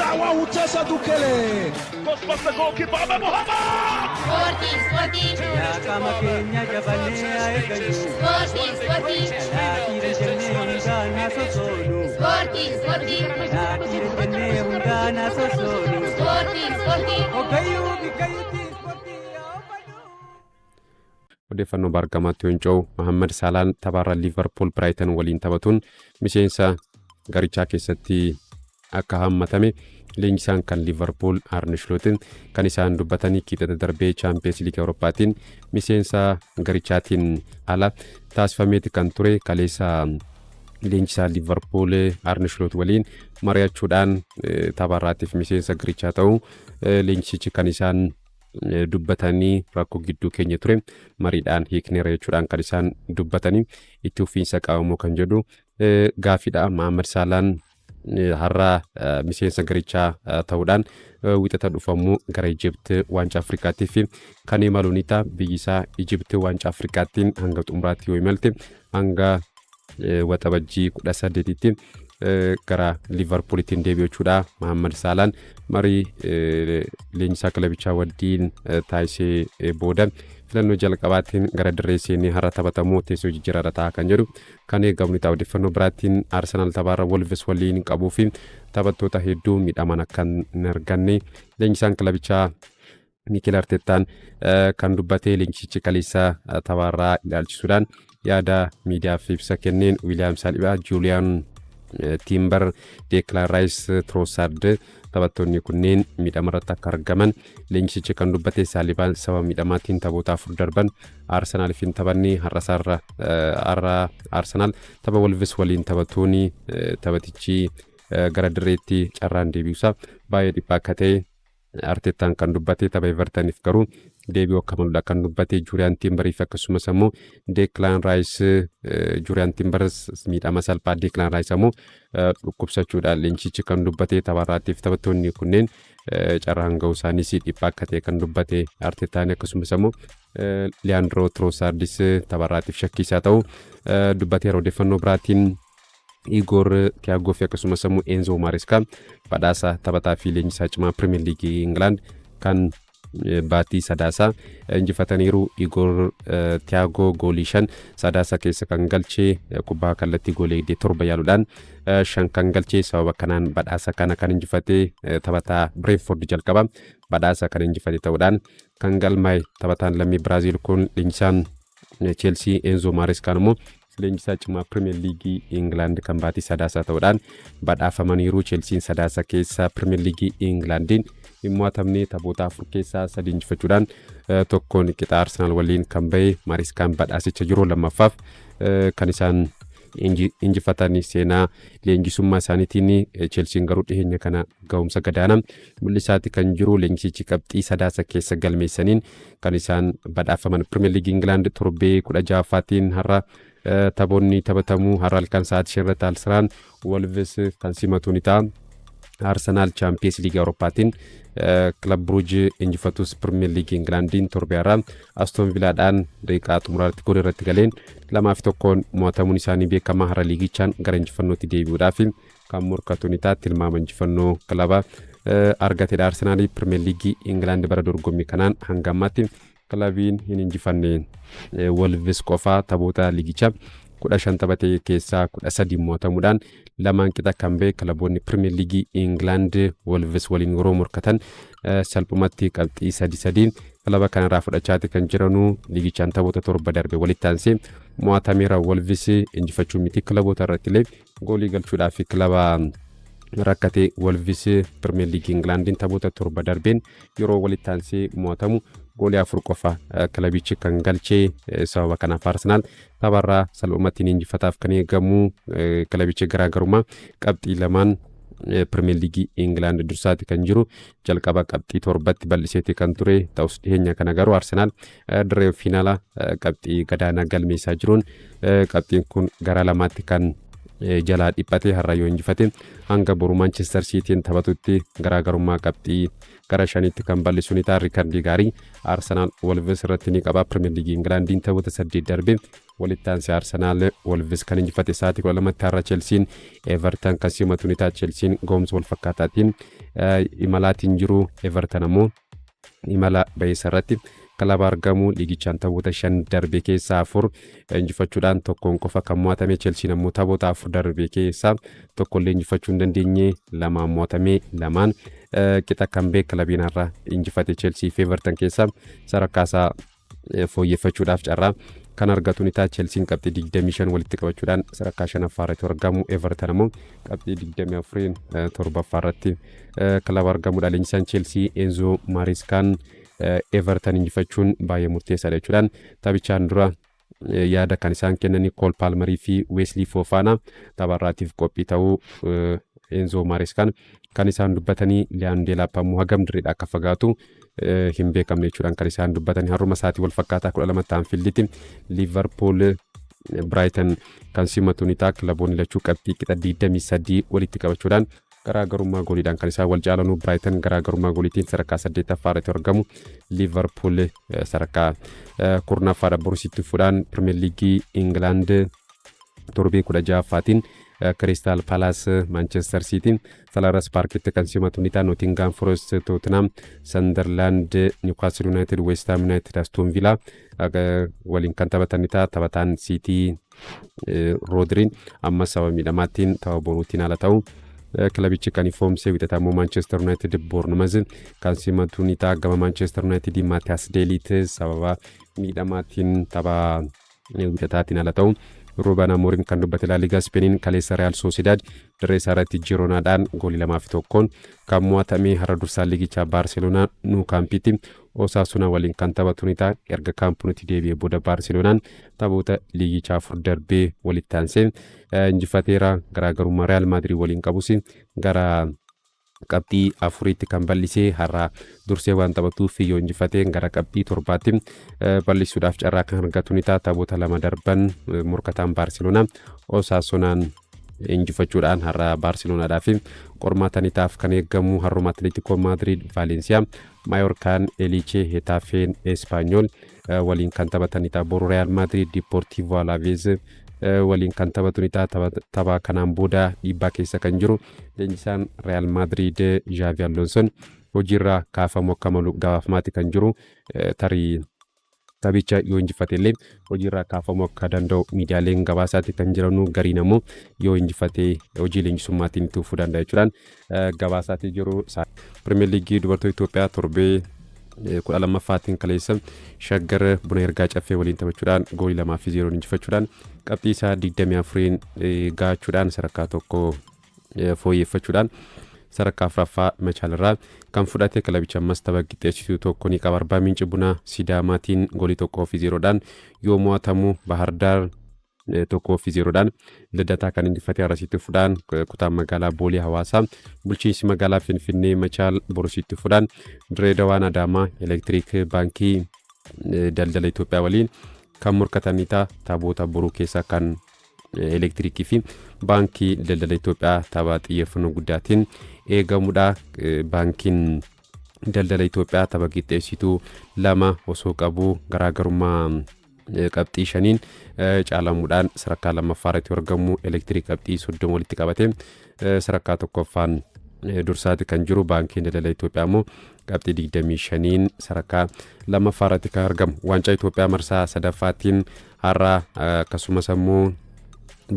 Dawa Hutesa Dukele. Goes past the goalkeeper, Ahmed Muhammad! Ispoortii, ispoortii, Yaa qaama keenya jabannee haa eeggannu. ispoortii, ispoortii, Dhalaa dhiira jennee hundaan haa sosoonu. ispoortii, ispoortii, Dhalaa dhiira jennee hundaan haa sosoonu. ispoortii, ispoortii. Hoggayyuu bikkayyuutti ispoortii haa uffannu. Odeeffannoo baargamaatti yoon Mohaammed Saalaan taphaarra Liverpool Brighton waliin taphatuun miseensa garichaa keessatti akka hammatame leenjisaan kan Liverpool Arne Slootin kan isaan dubbatanii. Kibxata darbee Chaampiyeens Liigii Awurooppaatiin miseensa garichaatiin ala taasifameeti kan ture. Kaleessa leenjisaa Liverpool Arne Slot waliin mari'achuudhaan tapharraatiif miseensa garichaa ta'uu leenjisichi kan isaan dubbatanii, rakkoo gidduu keenya ture mariidhaan hiikneera jechuudhaan kan isaan dubbatanii. Itti fufiinsa qabamoo kan jedhu gaafiidha. Mohaammed Saalaan har'a miseensa garichaa ta'uudhaan wixata dhufamuu gara Ijipt waancaa Afrikaatiif kan imalu ni ta'a. Biyyi isaa Ijipt waancaa Afrikaattiin hanga xumuraatti yoo imalte hanga Waxabajjii 18tti gara Liverpoolittiin deebi'u jechuudha. Mohaammed Saalaan marii leenjisaa kilabichaa wajjin taasisee booda filannoo jalqabaatiin gara dirree seenee har'a taphatamuu teessoo jijjiirarra ta'a kan jedhu kan eegamu ni ta'a. Odeeffannoo biraatiin Arsenaal taphaarra Wolves waliin qabuu fi taphattoota hedduu miidhaman akka hin arganne leenjisaan kilabichaa Mikel Arteetaan kan dubbate. Leenjisichi kaleessa taphaarraa ilaalchisuudhaan yaada miidiyaaf ibsa kenneen Wiiliyaam Saalibaa, Juuliyaan Tiimbar, Deeklaan Raayis, Troosaard taphattoonni kunneen miidhama irratti akka argaman leenjisichi kan dubbate. Saalibaan sababa miidhamaatiin taphoota afur darban Arsenaaliif hin taphanne. Har'a har'a Arsenaal tapha Wolves waliin taphatuun taphatichi gara dirreetti carraan deebi'uusaa baay'ee dhiphaa akka ta'e Arteetaan kan dubbate. Tapha Evertoniif garuu deebi'uu akka maludha kan dubbate. Juuriyaan Tiimbarii fi akkasumas ammoo Deeklaan Raayis, Juuriyaan Tiimbar miidhama salphaa, Deeklaan Raayis ammoo dhukkubsachuudhaan leenjichi kan dubbate. Tapharraatiif taphattoonni kunneen carraan ga'uu isaaniis dhiphaa akka ta'e kan dubbate Arteetaan, akkasumas ammoo Liyaandroo Troosaardis tapharraatiif shakkiisaa ta'uu dubbateera. Odeeffannoo biraatiin Igor Tiyaagoo fi akkasumas immoo Enzo Maresca badhaasa taphataa fi leenjisaa cimaa Pirimeer Liigii Ingilaand kan baatii Sadaasaa injifataniiru. Igor Tiyaagoo goolii 5 Sadaasa keessa kan galchee, kubbaa kallattii goolii eegdee 7 yaaluudhaan 5 kan galchee, sababa kanaan badhaasa kana kan injifate taphataa Brentford jalqaba badhaasa kan injifate ta'uudhaan kan galmaa'e taphataan lammii Biraaziil kun. Leenjisaan Cheelsii Enzo Marescaan immoo leenjisaa cimaa Pirimeer Liigii Ingilaand kan baatii Sadaasaa ta'uudhaan badhaafamaniiru. Cheelsiin Sadaasa keessa Pirimeer Liigii Ingilaandiin hin mo'atamne, taphoota afur keessaa sadi injifachuudhaan tokkoon qixa Arsenaal waliin kan bahe. Marescaan badhaasicha yeroo lammaffaaf kan isaan injifatanii seenaa leenjisummaa isaaniitiin. Cheelsiin garuu dhiheenya kana ga'umsa gadaanaa mul'isaati kan jiru. Leenjisichi qabxii Sadaasa keessa galmeessaniin kan isaan badhaafaman. Pirimeer Liigii Ingilaand torbee 16ffaatiin har'a taphoonni taphatamuu. Har'a halkan sa'aatii 5 irratti Arsenaal Wolves kan simatu ni ta'a. Arsenaal Chaampiyeens Liigii Awurooppaatiin Kilab Bruuj injifatus Pirimeer Liigii Ingilaandiin torbee har'a Aston Vilaadhaan daqiiqaa xumuraatti goolii irratti galeen 2-1 mo'atamuun isaanii beekamaa. Har'a liigichaan gara injifannootti deebi'uudhaaf kan morkatu ni ta'a. Tilmaama injifannoo kilaba argatedha Arsenaalii. Pirimeer Liigii Ingilaand bara dorgommii kanaan hanga ammaatti kilabiin hin injifanne Wolves qofaa. Taphoota liigichaa 15 taphatee keessaa 13 mo'atamuudhaan lamaan qixa kan ba'e kilaboonni Pirimeer Liigii Ingilaand Wolves waliin yeroo morkatan salphumatti qabxii sadi sadiin kilaba kanarraa fudhachaati kan jiranuu. Liigichaan taphoota torba darbe walitti aansee mo'atameera. Wolves injifachuu miti, kilaboota irratti illee goolii galchuudhaaf kilaba rakkate. Wolves Pirimeer Liigii Ingilaandiin taphoota torba darbeen yeroo walitti aansee mo'atamu goolii afur qofa kilabichi kan galchee. Sababa kanaaf Arsenaal tapharraa salphumatti ni injifataaf kan eegamu. Kilabichi garaagarummaa qabxii lamaan Pirimeer Liigii Ingilaand dursaati kan jiru. Jalqaba qabxii torbatti bal'iseeti kan ture ta'us, dhiheenya kana garuu Arsenaal dirree fiinaala qabxii gadaanaa galmeessaa jiruun qabxiin kun gara lamaatti kan jalaa dhiphate. Har'a yoo injifate hanga boru Maanchestar Siitiin taphatutti garaagarummaa qabxii gara shaniitti kan bal'isu ni ta'a. Riikardii gaarii Arsenaal Wolves irratti ni qaba. Pirimeer Liigii Ingilaandiin taphoota saddeet darbe Walitti aansee Arsenaal Wolves kan injifate. Sa'aatii 12tti har'a Chelsiin Everton kan simatu ni ta'a. Chelsiin ga'umsa wal fakkaataatiin imalaatiin jiru. Everton ammoo imala ba'eessa irratti kilaba argamu. Liigichaan taphoota shan darbe keessaa afur injifachuudhaan tokkoon qofa kan mo'atame. Chelsiin ammoo taphoota afur darbe keessaa tokkollee injifachuu hin dandeenye, lamaan mo'atame, lamaan qixa kan beek. Kilabiin har'a injifate Chelsii fi Everton keessaa sadarkaa isaa fooyyeffachuudhaaf carraa kan argatu ni ta'a. Chelsiin qabxii 25 walitti qabachuudhaan sadarkaa shanaffaa irratti argamu. Everton ammoo qabxii 24 torbaffaa irratti kilaba argamudha. Leenjisaan Chelsii Enzo Mariskaan Everton injifachuun baay'ee murteessaadha jechuudhaan taphichaan dura yaada kan isaan kennanii. Kool Paalmarii fi Weeslii Foofaanaa tapharraatiif qophii ta'uu Enzo Mariskaan kan isaan dubbatanii. Liyaan Deelaap ammoo hagam dirreedha akka fagaatu hin beekamne jechuudhaan kan isaan dubbatanii. Har'uma sa'aatii wal fakkaataa 12tti Anfiilditti Liverpool Brighton kan simatu ni ta'a. Kilaboonni lachuu qabxii qixa 23 walitti qabachuudhaan garaagarummaa gooliidhaan kan isaan wal caalanu. Brighton garaagarummaa gooliitiin sadarkaa saddeettaffaa irratti argamu, Liverpool sadarkaa 10ffaadha. Borusitti fuudhaan Pirimeer Liigii Ingilaand torbee 16ffaatiin Kiristaal Paalaas Maanchestar Siitiin Selhurst Paarkitti kan simatu ni ta'a. Nootingaam Forest Tootenaam, Sandarlaand Niwukaastil Yuunaayitid, Weestaam Yuunaayitid Astoon Villaa waliin kan taphatan ni ta'a. Taphataan Siitii Roodiriin amma sababa miidhamaatiin tapha boruutiin ala ta'u kilabichi kan ifoomsee. Wixataa immoo Maanchestar Yuunaayitid Boornumaz kan simatu ni ta'a. Gama Maanchestar Yuunaayitid Maatiyaas Deeliit sababa miidhamaatiin tapha wixataatiin ala ta'u Ruben Amorim kan dubbate. Laaligaa Ispeeniin kaleessa Real Sociedad dirree isaa irratti Jironaadhaan goolii 2 fi 1n kan mo'atame. Har'a dursaan liigichaa Baarseloonaa Nuu Kaampiitti Osaasuna waliin kan taphatu ni ta'a. Erga Kaamp Nuutti deebi'ee booda Baarseloonaan taphoota liigichaa afur darbee walitti aansee injifateera. Garaagarummaa Real Maadrid waliin qabus gara qabxii afuriitti kan bal'isee. Har'a dursee waan taphatuuf yoo injifatee gara qabxii torbaatti bal'isuudhaaf carraa kan argatu ni ta'a. Taphoota lama darban morkataan Baarseloonaa Osaasunaan injifachuudhaan har'a Baarseloonaadhaaf qormaata ni ta'aaf kan eegamu. Har'uma Atileetikoo Maadrid Vaalensiyaa, Maayorkaan Elichee, Hetaafeen Espaanyool waliin kan taphatan ni ta'a. Boru Real Maadrid Dipoortiivoo Alaaveez waliin kan taphatu ni ta'a. Tapha kanaan booda dhiibbaa keessa kan jiru leenjisaan Real Maadrid Jaavi Alonson hojiirraa kaafamu akka malu gabaafamaati kan jiru. Tarii taphicha yoo injifate illee hojiirraa kaafamuu akka danda'u miidiyaaleen gabaasaatti kan jiranu. Gariin ammoo yoo injifate hojii leenjisummaatiin itti fufuu danda'a jechuudhaan gabaasaatti jiru. Pirimeer Liigii dubartoota Itoophiyaa torbee 12ffaatiin kaleessa Shaggar Buna Ergaa Caffee waliin taphachuudhaan goolii 2 fi 0n injifachuudhaan qabxii isaa 24n gahachuudhaan sadarkaa tokko fooyyeffachuudhaan sadarkaa afuraffaa Machaalirraa kan fudhate. Kilabicha ammas tapha qixxeessituu tokko ni qaba. Arbaa Minci Buna Sidaamaatiin goolii 1 fi 0dhaan yoo mo'atamu, Bahardaar 1 fi 0dhaan Lidataa kan injifate. Harasitti fudhaan kutaan magaalaa Boolee Hawaasaa bulchiinsi magaalaa Finfinnee Machaal Borusitti fudhaan Direedawaan Adaamaa Elektiriik Baankii Daldala Itoophiyaa waliin kan morkatan ta'a. Taphoota boruu keessaa kan Elektiriikii fi Baankii Daldala Itoophiyaa tapha xiyyeeffannoo guddaatiin eegamudha. Baankiin Daldala Itoophiyaa tapha qixxeessituu lama osoo qabu garaagarummaa qabxii shaniin caalamuudhaan sadarkaa lammaffaa irratti argamu. Elektiriik qabxii 30 walitti qabate sadarkaa tokkoffaan dursaati kan jiru. Baankiin Daldala Itoophiyaa immoo qabxii 25n sadarkaa lammaffaa irratti kan argamu. Waancaa Itoophiyaa marsaa sadaffaatiin har'a akkasumas ammoo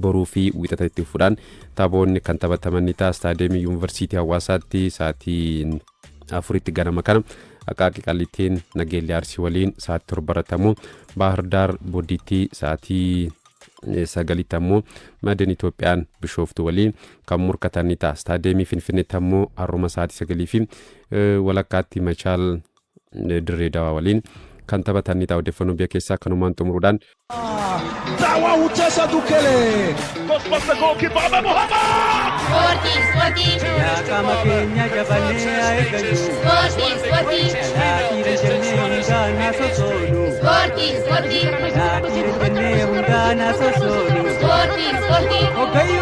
boruu fi wixata itti fuudhaan taphoonni kan taphataman ni ta'a. Istaadiyeemii Yuunivarsiitii Hawaasaatti sa'aatii 4tti ganama kana Aqaaqii Qallittiin Nageellee Arsii waliin, sa'aatii 7 irratti ammoo Baahirdaar Boddiitti, sa'aatii 9tti ammoo Madin Itoophiyaan Bishooftuu waliin kan morkatan ni ta'a. Istaadiyeemii Finfinneetti ammoo har'uma sa'aatii 9:30tti Machaal Dirree Dawaa waliin kan taphatan ni ta'a. Odeeffannoo biyya keessaa kanumaan xumuruudhaan. Dawa Utesa Dukele. Goes past the goalkeeper, Ahmed Muhammad! Ispoortii, ispoortii, Yaa qaama keenya jabannee haa eeggannu. Ispoortii, ispoortii, Yaa dhiira jennee hundaan haa sosoonu. Ispoortii, ispoortii, Yaa dhiira jennee hundaan haa sosoonu. Ispoortii, ispoortii. Hoggayyuu.